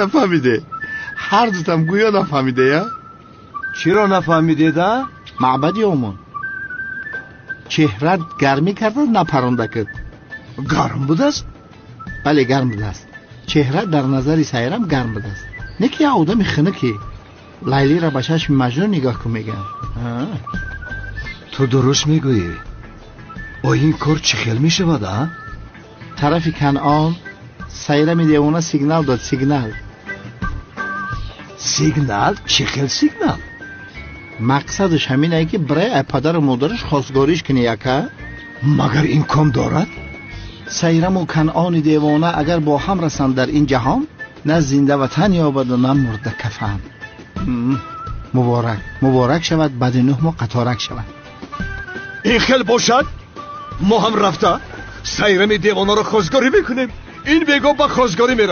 Нафаҳмиде, ҳар дутам гӯё нафаҳмиде, я? Чиро нафаҳмидеда? Маъбади омон, чеҳрат гармӣ карда напарондакид. Гарм будааст? Бале, гарм будааст. Чеҳра дар назари Сайрам гарм будааст, не ки як одами хунуке. Лайлиро ба чашми Маҷнун нигоҳ кун, мегӯям. Ту дуруст мегӯӣ. О, ин кор чӣ хел мешавад, а? Тарафи Канъон Сайрами девона сигнал дод, сигнал. Сигнал? Чӣ хел сигнал? Мақсадаш ҳаминае, ки бирай ай падару модараш хостгориш кунӣ, яка. Магар имкон дорад? Сайраму Канъони девона агар бо ҳам расанд дар ин ҷаҳон, на зинда ватан ёбаду, на мурда кафан. Муборак, муборак шавад, баъди 9 моҳ қаторак шавад. Ин хел бошад, мо ҳам рафта Сайрами девонаро хостгорӣ мекунем. Ин бего ба хостгорӣ меравем.